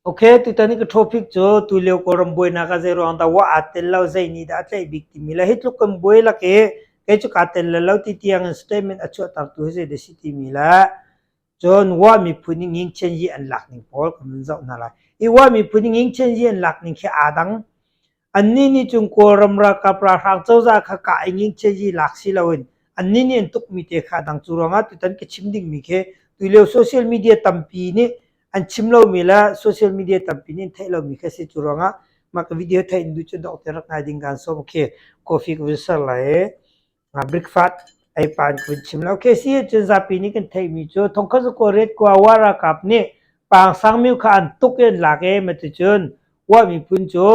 Ok, tutan i ka topic cu tulio Kawlram buainak ah zeiruang dah wa aa tel lo, zei nih dah a tlaih bik timi le hi tluk kan buai lak i kei cu kaa tel le lo ti tiang in statement a chuahtertu hi zeidah si timi le cun Wa miphun i ngingchianyi an lak ning pawl kan vun zoh hna lai. I Wa miphun i ngingchianyi an lak ning khi aa dang. Annih nih cun Kawlram ralkap ralhrang cozah kha kah i ngingchianyi lak si loin annih nih an tukmi te kha a dang. Cu ruangah tutan ka chim dingmi khi tulio social media tampi nih an chim lomi le social media tampi nih an theih lomi kha si. Cu ruangah mah ka video theih in duh cu dok te rak ngai ding kaan sawm khi coffee ka vun ser lai i breakfast ei pa in ka vun chim lai. Okay, si ahcun zapi nih kan theihmi cu thongkhat zakua riat kua Wa ralkap nih Pangsang myu kha an tuk i an lak i maticun Wa miphun cu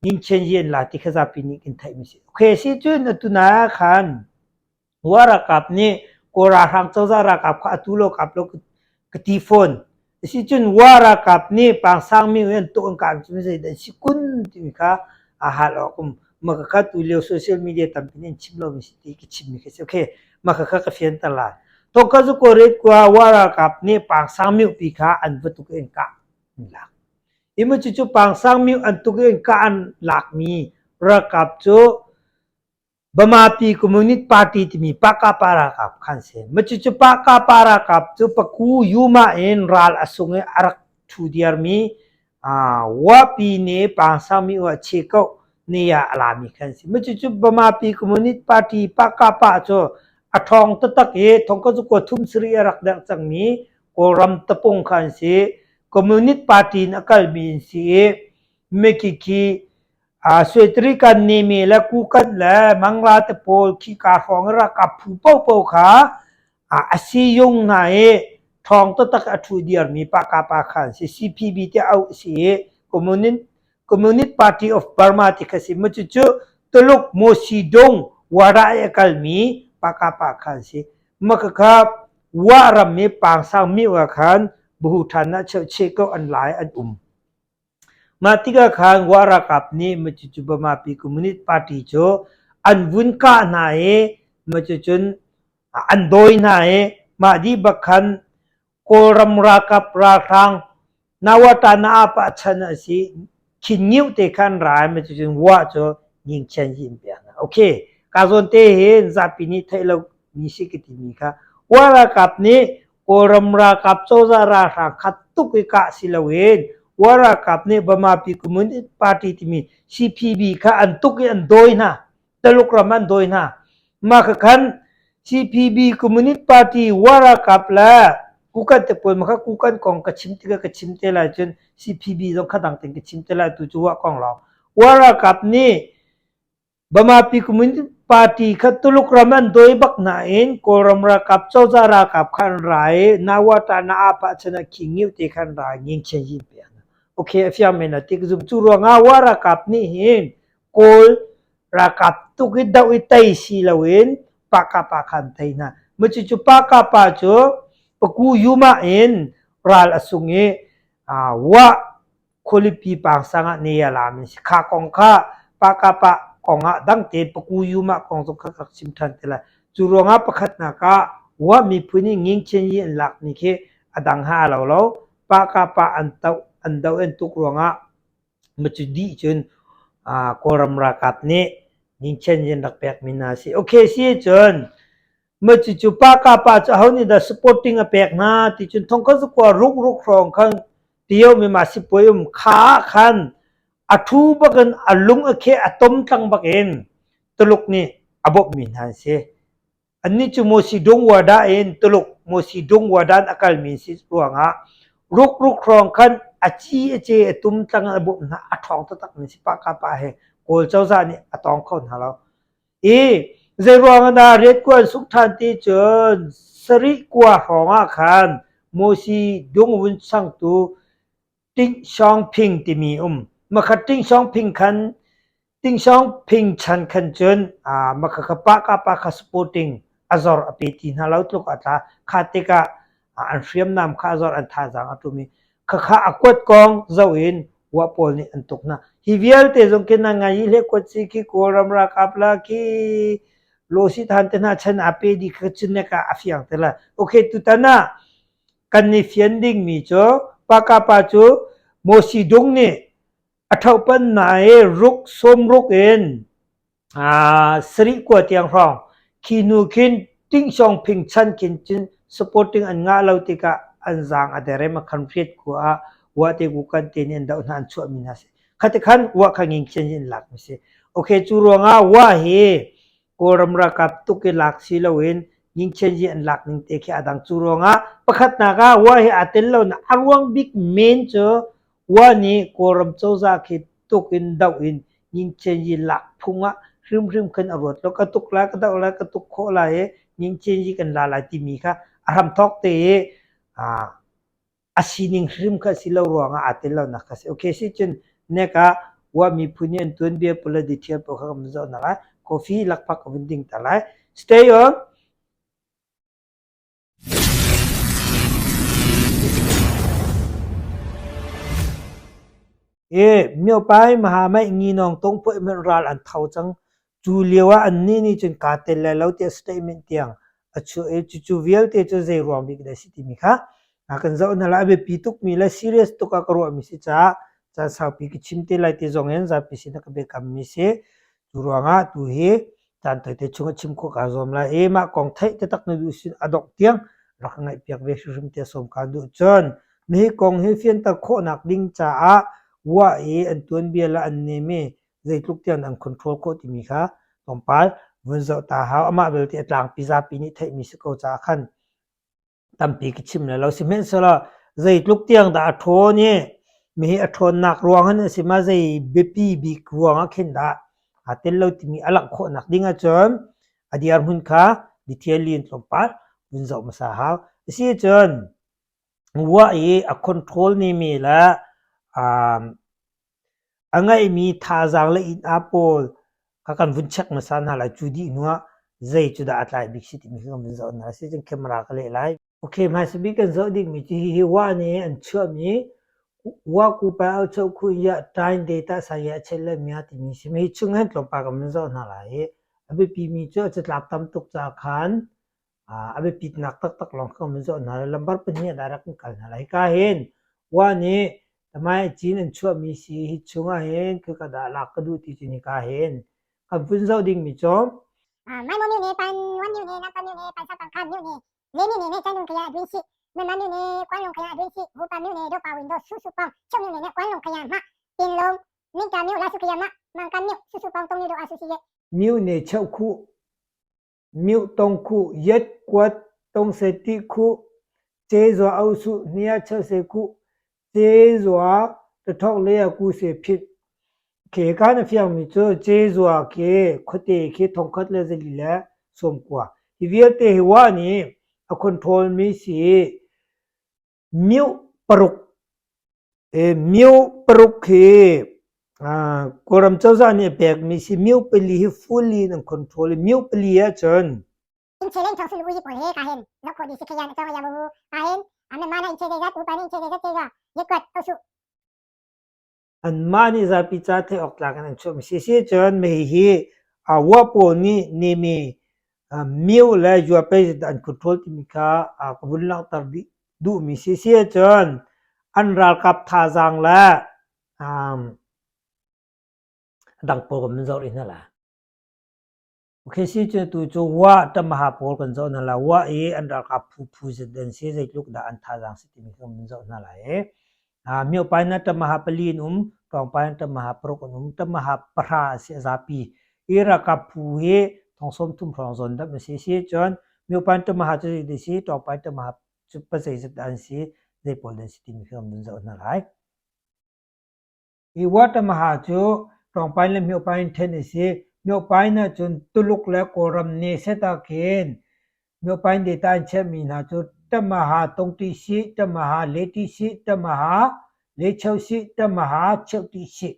Ningchen yi an la ti kha zapi nih kan theihmi si. Okay, si cun atu nai ah khan Wa ralkap nih Kawl ralhrang cozah ralkap kha atu lo kap lo ka ti fawn. Asicun Wa ralkap nih Pangsang mi an tuk an kah cu zeidah an si kun timi kha aa hal awk um. Mah kha tu lio social media tampi nih an chim lomi si ti ka chimmi khi si. Okay, mah kha ka fianter lai. Tawka zu Kawlret kua Wa ralkap nih Pangsang miupi kha an va tuk i an kah an lak. Hi mu cucu Pangsang miu an tuk i an kah an lakmi ralkap cu Bamapi Communist Party timi Pakapa ralkap kha an si. Macucu Pakapa ralkap cu Paku Yuma in ral a sung i a rak ṭhu diarmi Wapi ne Pangsangmi u ah Chekoh ne ah a lami kha an si. Macucu Bamapi Communist Party Pakapa cu a ṭhawng taktak i thongkhat zakua thum sarih a rak derh cangmi Kawlram tapung kha an si. Communist Party in a kalmi an si i Mikiki Suetri kan nimi le kukat le mangla te pawl khika hrawng i ralkap phu paohpaoh kha a siyung hna i ṭhawng taktak a ṭhu diarmi pakapa kha an si. CPB tiah auh a si i Communist Party of Burma ti kha si. Maw cucu Tuluk Mawsidung Wara i a kalmi pakapa kha an si. Mah khakha Wa ram i Pangsang myo ah khan buhu ṭhan ah cheucheh ko an lai an um. Mah tikah khan Wa ralkap nih macucu Bamapi Communist Party cu an vun kah hna i macucun an dawi hna i mah dih bak khan Kawlram ralkap ralhrang Nawatana apa chan a si Khin Ngiu te khan ra i macucun Wa cu Ngingchian hi an pek hna. Okay, ka zawn te hin zapi nih theih lo mi si ka timi kha Wa ralkap nih Kawlram ralkap cozah ralhrang khat tuk i kah si loin Wa ralkap nih Bamapi Communist Party timi CPB kha an tuk i an dawi hna. Taluk ram an dawi hna. Mah kha khan CPB Communist Party Wa ralkap le Kukan te pawl mah kha Kukan kong ka chim tikah ka chim te lai cun CPB zong kha dang tein ka chim te lai tu cu Wa kong lawng. Wa ralkap nih Bamapi Communist Party kha Tuluk ram an dawi bak nain Kawlram ralkap cozah ralkap kha an ra i Nawata na apa chan ah khi ngiu te kha an ra i ngingchen yin pe an. Okay, a fiang men la ti ka zum. Cu ruangah Wa ralkap nih hin Kawl ralkap tuk i doh i tei si loin Pakapa kha an tei hna. Macucu Pakapa cu Paku Yuma in ral a sung i Wa khualipi pangsang ah ne a lam in si. Kha kong kha pakapa kong ah dang tein pakuyuma kong zong kha rak chim ṭhan te lai. Cu ruangah pakhatnak ah Wa miphun i Ngingchen yi an lakmi khi a dang ha a lo lo. Pakapa an toh an doh an tuk ruangah macu dih cun Kawlram ralkap nih Ngingchen yi an rak pekmi hna si. Okay si cun Mah cucu pa cu aho nih dah supporting a pek hna ti cun thongkhat zakua ruk hrawng khan Tio mi mah sipuai um kha ah khan a ṭhu bakin a lung a kheh a tom tlang bakin Tuluk nih a bawmhmi hna an si. Annih cu Mosi Dungwada in Tuluk Mosi Dungwadan a kalmi si ruangah ruk hrawng khan a ci a ce a tum tlang a bawmh hna a ṭhawng taktakmi si pa ka pa he Kawl cozah nih a tawng kho hna lo. I zeiruang ah dah riankuan sungh ṭhan ti cun sarih kua hrawngah khan Mosi dungvun changtu Ting Xiaoping timi um. Makhat Ting Xiaoping khan Ting Xiaoping chan khan cun makha kha pa ka pa kha supporting a zor a pe ti hna lo tluk a tla. Kha tikah an hriamnam kha a zor an thazaang a ṭum i khakha a kuat kong zoh in wa pawl nih an tuk hna. Hi vialte zong khi na ngai i hle kuat si khi Kawlram ralkap la khi lawsi than te hna chan a pe di kha cun ka a fiang te la. Okay tutan ah kan ni fian ding mi cu pakapa cu Mosi Dung nih a ṭhohpan na i ruk sawmruk in sarih kua tiang hrawng khi hnu khin Ting Xiong Ping chan khin cun supporting an ngah lo tikah an zaang a der i Makhan Riat khua ah Wa te ku kan te nih an doh hna an chuahmi hna si. Khati khan Wa kha nging khian in lak mi si. Okay, cu ruangah Wa hi Kawlram ralkap tuk i lak si loin Ngingchianyi an lak ning te khi a dang. Cu ruangah pakhatnak ah Wa hi aa tel lo na a ruang bik men cu Wa nih Kawlram cozah khi tuk in doh in Ngingchianyi lak phung ah hrimhrim khan a ruat lo. Ka tuk lai, ka doh lai, ka tuk khawh lai i Ngingchianyi kan la lai timi kha a hramthawk te i a sining hrim kha si lo ruangah aa tel lonak kha si. Okay si cun nek ah Wa miphun nih an tuanbia pawl le detail pawl kha kan zoh hna lai. Coffee lakphak ka vun ding ta lai. Stay on. E miopai mahamai nginong tong poi men ral an tho cang. Cu lio ah annih nih cun kaa tel lai lo tiah statement tiang a chuah i cucu vialte cu zei ruang bik dah a si timi kha kan zoh hna lai. A biapi tukmi le serious tuk ah ka ruahmi si caah caan saupi ka chim te lai ti zong in zapi sin ah ka biakammi si. Cu ruangah tu hi caan tawite chung ah chim khawh kaa zuam lai i mah kong theih taktak na duh sin a dongh tiang rak ka ngaihpiak ve hrimhrim tiah sawm kaan duh. Cun mihi kong hi fianter khawhnak ding caah Wah i an tuanbia le an nem i zeitluk tiang an control khawh timi kha tlawmpal vun zoh ta hau. Amah belte a tlangpi zapi nih theihmi si ko caah khan tampi ka chim lai lo. Sihmanhsehlaw zeitluk tiang dah a ṭhawn i mihi a ṭhawnnak ruang hin a si ma zei biapi bik ruang ah khin dah aa tel lo timi a langh khawhnak ding ahcun a dirhmun kha detail in tlawmpal vun zoh hmasa hau. Asi cun Wah i a control nimi le a ngeihmi thazaang le inn ah pawl kha kan vun check hmasa hna lai. Cu dih hnu ah zei cu dah a tlai bik si timi khi kan vun zoh hna. Si cun camera ka leh lai. Okay, hmaisa bik kan zoh dingmi cu hihi wah nih an chuahmi wah ku pa au choh khu ya time data sa ya chel le mia timi si. Hi chung hin tlawmpal kan vun zoh hna lai i a biapimi cu a catlap tam tuk caah khan A biapitnak taktak lawng kha kan zoh hna lai. Lambar pahnih ah dah rak kan kal hna lai. Hika hin Wa nih Tamai cin an chuahmi si hi chungah hin khika dah lak ka duh ti cu hika hin kan vun zoh dingmi cu Maimo myu ne pan wan myu ne nan pan myu ne pan sa pang khan myu ne le myu ne ne chan lung khaya adwin si man ma myu ne kwan lung khaya adwin si hu pa myu ne do pa win do su su pang chok myu ne ne kwan lung khaya ma tin long min ka myu la su khaya ma mang kan myu su su pang tong myu do a su si ye Myu ne cheu khu Mioh tong khuh, yet kuat tong se ti khuh, cezua osuh hnia cheu khuh, cezua tathok le a ku se phit. Khi ka na fiangmi cu cezua khi khuate khi thongkhat le zali le sawmkua. Hi vialte hi wa nih a control mi si Mioh paruk mioh paruk hi Kawlram cozah nih a pekmi si. Mioh pali hi fully in an control i mioh pali ahcun Inchelen thong sulu uyi pawl he ka hen zoh khawh dih si khayan atong aya bu ka hen ame mana inche zeizat upa ni inche zeizat zeza yetkwat osu Anmah nih zapi ca theih awk tlak in an chuahmi si. Si cun hihi wa pawl nih nemi mio le yuape zeidah an control timi kha ka vun langhter dih duhmi si. Si ahcun an ralkap thazaang le a dang pawl kan vun zoh rih hna lai. Si cu tu cu Wa ṭamaha pawl kan zoh hna lai. Wa i an ralkap phu phu zat an si, zeitluk dah an thazaang si timi kan vun zoh hna lai i. Myopai na ṭamaha pali an um, Ṭawngpai na ṭamaha paruk an um, ṭamaha pahra a si a zapi. Hi ralkap phu hi thong sawmthum hrawng zawn dam a si. Si cun Myopai na ṭamaha cu zeidah a si, Ṭawngpai ṭamaha cu pa zeizat dah an si, zei pawl dah an si timi khi kan vun zoh hna lai. Hi Watermaha cu Ṭawngpain le Myopain in ṭhen a si. Myopain ahcun Tuluk le Kawlram nih set ah khin Myopain data an chiahmi hna cu Tamaha Tongṭi-sih, Tamaha Leti-sih, Tamaha Lecheu-sih, Tamaha Cheuhṭi-sih.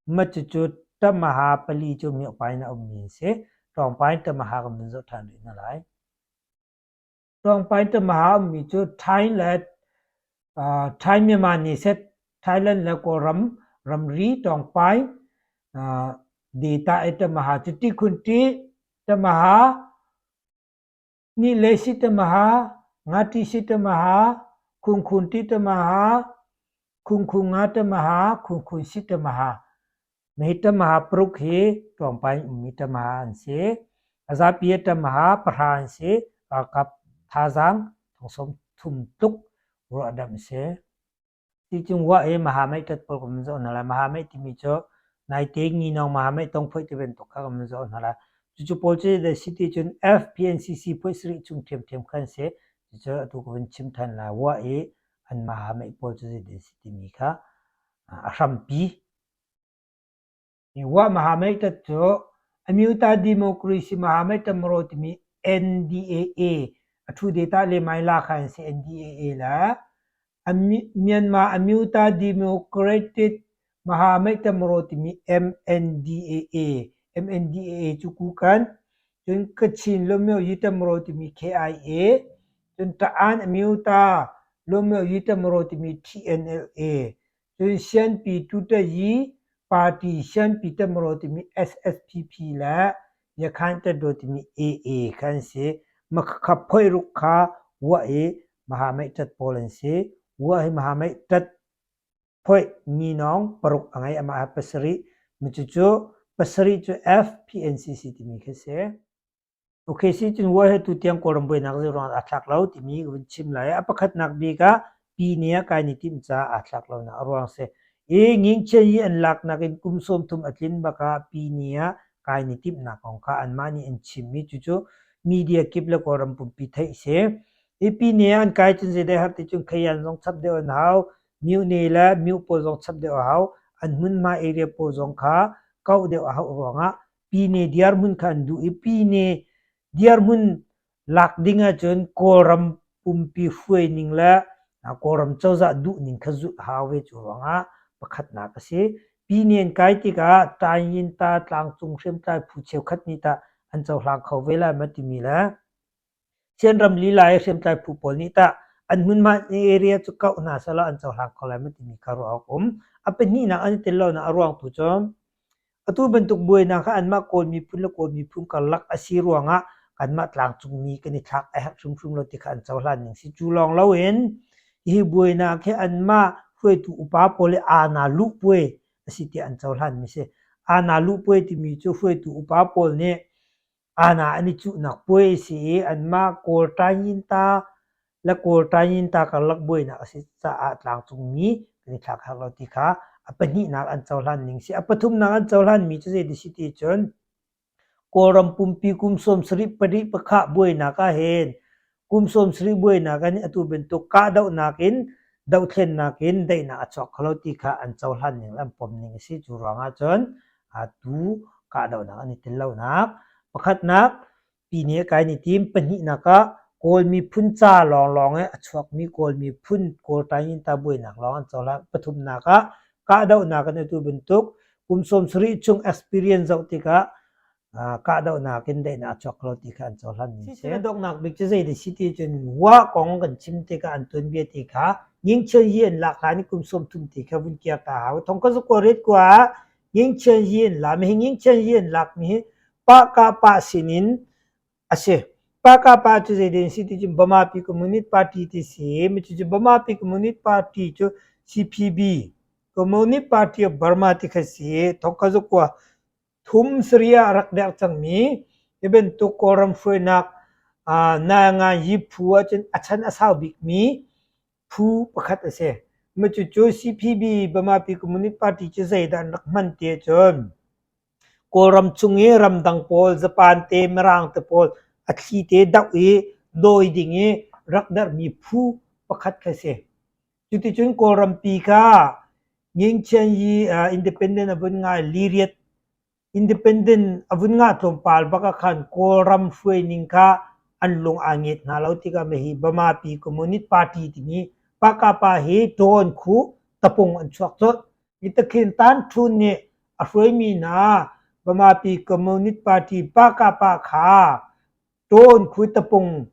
Mah cucu Tamaha pali cu Myopain ah a ummi an si. Ṭawngpain Tamaha kan vun zoh ṭhan rih hna lai. Tlawngpai tamaha a ummi cu Thai le Thai Myanmar nih seh Thailand le Kawlram ramri tlawngpai data i tamaha cu tikhun ṭih tamaha nih le si tamaha ngati si tamaha khungkhun ti tamaha. Khungkhung nga tamaha, khungkhun si tamaha. Mei tamaha paruk hi tlawmpal in ummi tamaha an si. A zapi ah tamaha pahra an si. Ralkap thazaang thong 30 tluk ruahdamh a si. Ticung wah i mahamei ṭat pawl kan zoh hna lai. Mahamei timi cu naite nginawng mahamei tongphoih ti bantuk kha kan zoh hna lai. Cucu pawl cu the city cun FPNCC phoih sarih chung ṭhiamṭhiam khan si. Cucu atu ka vun chim ṭhan lai. Wah i an mahamei pawl cu zeidah a si timi kha a hrampi. Wah mahamei ṭat cu Amyota Democracy mahamei ṭamro timi NDAA a ṭhu data le mai la kha an si NDAA le Myanmar Amyota Democratic Mahamei ṭamro timi MNDAA MNDAA cu Kukan cun Kachin Lomyo Yi timi KIA cun Ta'an Amyota Lomyo Yi timi TNLA Cun Sianpi Tutayi Party Sianpi Tamro timi SSPP le Yakhan Tado timi AA kha an si. Makhakha phoih ruk kha Wah i Mahamei ṭat pawl an si. Wah hi Mahamei ṭat phoih ninawng paruk a ngei amah hi pasarih. Cucu pasarih cu FPNCC timi khi si. Okay, si cun War he tutiang Kawlram buainak zeiruang ah aa thlak lo timi ka vun chim lai. A pakhatnak bik ah Pine ah kai ni timh caah aa thlak lonak a ruang si. I Ngingchian i an laknak in kum 30 a tlin bak ah Pine ah kai ni timhnak kong kha anmah nih an chim i cucu media kip le Kawlram pumpi theih si. I Pine ah an kai cun zeidah har ti cun Khayan zong chap deuh an hau, Myone le Myo pawl zong chap deuh a hau, an hmunhma area pawl zong kha kauh deuh a hauh ruangah Pine dirhmun kha an duh i Pine dirhmun lak ding ahcun Kawlram pumpi hruaining le Kawlram cozah duhning kha zulh a hau ve cu ruangah pakhatnak a si. Pine an kai tikah Taingyinta tlangcung hriamtlai phu cheukhat nih tah an cohlang kho ve lai maw timi le Sianram lila i hriamtlai phu pawl nih tah an hmunhma area cu kauh hna sehlaw an cohlang kho lai maw timi kha ruah awk um. A pahnihnak an i tel lonak a ruang tu cu atu bantuk buainak kha anmah Kawl miphun le Kawl miphun karlak a si ruangah kanmah tlangcungmi kan i thlak a herh hrimhrim lo ti kha an cohlan ning si. Cu lawng loin hi buainak hi anmah hruaitu upa pawl i aa-na luhpuai a si tiah an cohlanmi si. Aa-na luhpuai timi cu hruaitu upa pawl nih Ana an i cuhnak puai a si i anmah Kawl Taingyinta le Kawl Taingyinta karlak buainak a si caah tlangcungmi kan i thlak har lo ti kha a pahnihnak an cohlan ning si. A pathumnak an cohlanmi cu zei si ti cun Kawlram pumpi kum 70 pahnih pakhah buainak ah hin kum 70 buainak in atu bantuk kahdohnak in dohthlennak in daihnak a chuak kho lo ti kha an cohlan ning le an pom ning a si. Cu ruangah cun atu kahdohnak an i tel lonak pakhatnak pine kai ni tim pahnihnak ah Kawl miphun ca lawnglawng i a chuakmi Kawl miphun Kawl Taingyinta buainak lawng an cohlan. Pathumnak ah kahdohnak in atu bantuk kum 70 chung experience zoh tikah kahdohnak in daihnak a chuak lo ti kha an cohlan mi si. Donghnak bik cu zei si ti cun Wa kong kan chim tikah an tuanbia ti kha Ngingchian yi an lak hlan i kum 30 ti kha vun kiar ta hau. Thong ka zakua ret kua ah Ngingchian yi an la mi hi Ngingchian yi an lak mi hi pa ka pa sin in a si. Pa ka pa cu zei den si ti cun Bama Pi Communist Party ti si. Mi cu Bama Pi Communist Party cu CPB Communist Party of Burma ti kha si. Thong ka zakua Thum sarih ah a rak derh cangmi hi bantuk Kawlram hruainak nainganyi phu ahcun a chan a sau bikmi phu pakhat a si. Cucu CPB Bamapi Communist Party cu zeidah an rak hman ti ahcun Kawlram chung i ramdang pawl, Japan te, Mirang te pawl a thli te doh i dawi ding i rak derhmi phu pakhat kha a si. Cuticun Kawlrampi kha Ngingchianyi independent a vun ngai liriat independent a vun ngah tlawmpal bak ah khan Kawlram hruaining kha an lung aa nget hna lo tikah hihi Bamapi Communist Party timi Pakapa hi Tawn khu tapung an chuak colh. Mitakhin Tan Htun nih a hruaimi hna Bamapi Communist Party Pakapa kha Tawn khu tapung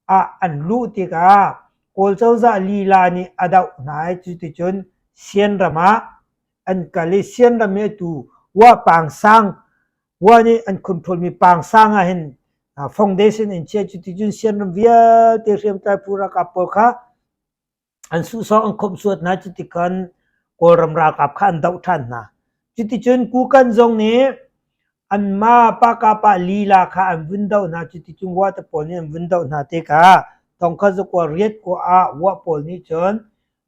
ah an luh tikah Kawl cozah lila nih a doh hna i cuticun Sianram ah an kal i Sianram i atu Wa Pangsang Wa nih an control mi Pangsang ah hin foundation in chia cuticun Sianram vialte hriamtlai phu ralkap pawl kha an suhsawh an khawmhsuat hna cutikhan. Kawlram ralkap kha an doh ṭhan hna. Cuticun Kukan zong nih anmah pakapa lila kha an vun doh hna. Cuticun Wa te pawl nih an vun doh hna tikah thongkhat zakua riat kua ah Wa pawl nih cun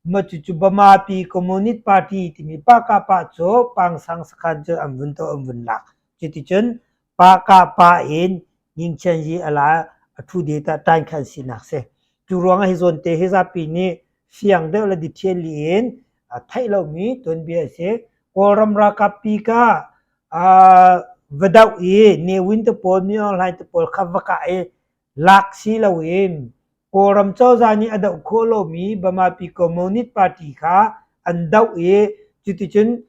mah cucu Bamapi Communist Party timi pakapa cu Pangsang sakhan cu an vun doh an vun lak. Cuticun pakapa in Yingchenyi a la a ṭhu de ta ṭain sinak si. Cu ruangah hi zawn te hi zapi nih fiang deuh le detail li in theih lomi tuanbia a si. Kawlram ralkap pi ka va doh i Ne Win te pawl, Min Aung Hlaing te pawl kha va kah i lak si loin Kawlram cozah nih a doh khawh lomi Bamapi Communist Party kha an doh i cuticun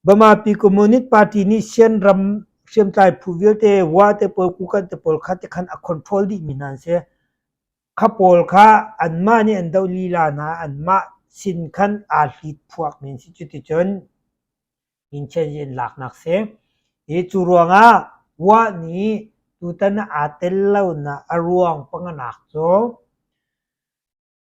Bamapi Communist Party nih Sian ram hriamtlai phu vialte Wa te pawl, Kukan te pawl kha tikhan a control dihmi hna an si. Kha pawl kha anmah nih an doh lila hna, anmah sin khan aa hlit phuakmi an si. Cuticun Inchen in laknak si. Hi cu ruangah Wa nih tutan ah aa tel lonak a ruang panganak cu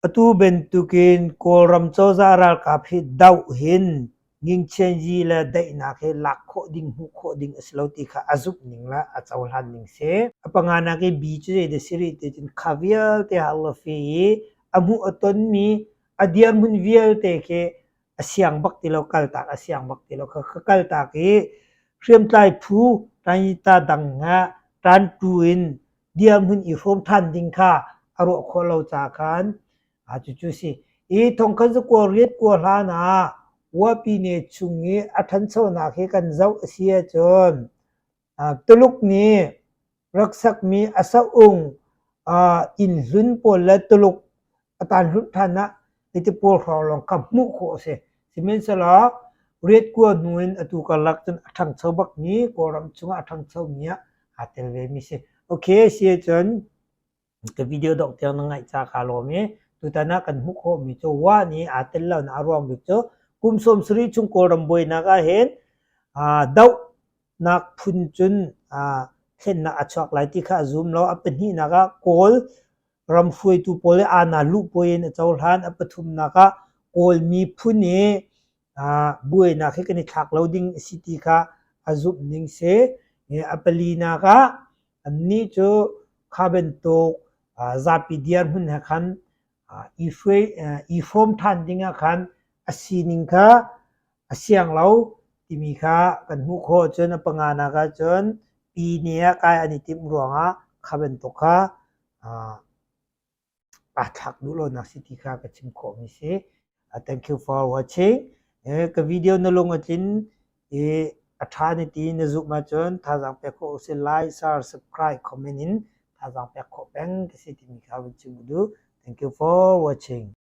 Atu bantukin Kawlram cozah ralkap hi doh hin Ngingchianyi le daihnak hi lak khawh ding hmuh khawh ding a si lo ti kha a zumh ning le a cohlan ning si. A panganak i bi cu zeidah si rih ti cun kha vialte har lo fe i a hmuh a tonmi a dirhmun vialte khi a siang bak ti lo, kaltak a siang bak ti lo. Kha kaltak i hriamtlai phu Tanyita dang ah ṭantu in dirhmun i hrawm ṭhan ding kha a ruah khawh lo ca khan cucu a si. I thongkhat zakua riat kua hlan ah Wapine chung i a ṭhanchonak hi kan zoh a si ahcun Tuluk nih rak sakmi a saung inn hlun pawl le Tuluk a tan hlunh ṭhan ah hiti pawl hrawng lawng kha hmuh khawh a si. Sihmanhsehlaw riat kua hnu in atu karlak cun a ṭhangcho bakmi Kawlram chungah a ṭhangchomi ah aa tel vemi si. Okay, si ahcun ka video dongh tiang na ngaih ca kaa lawm i tutan ah kan hmuh khawhmi cu Wa nih aa tel lonak a ruang bik cu kum 70 chung Kawlram buainak ah hin dohnak phun cun thlennak a chuak lai ti kha a zum lo. A pahnihnak ah Kawl ram hruaitu pawl i aana luhpuai in a cohlan. A pathumnak ah Kawl miphun i buainak hi kan i thlak lo ding a si ti kha a zumh ning si. A palinak ah annih cu kha bantuk zapi dirhmun he khan i hrawm ṭhan ding ah khan a sining kha a siang lo timi kha kan hmuh khawh. Cun a panganak ah cun pine ah kai an i timh ruangah kha bantuk kha aa thlak duh lonak si ti kha ka chim khawhmi si. Thank you for watching. Ka video na lung a tlin i a ṭha na ti na zumh ahcun thazaang pek khawh usih. Like, share, subscribe, comment in thazaang pek khawh peng ka si timi kha vun chim ka duh. Thank you for watching.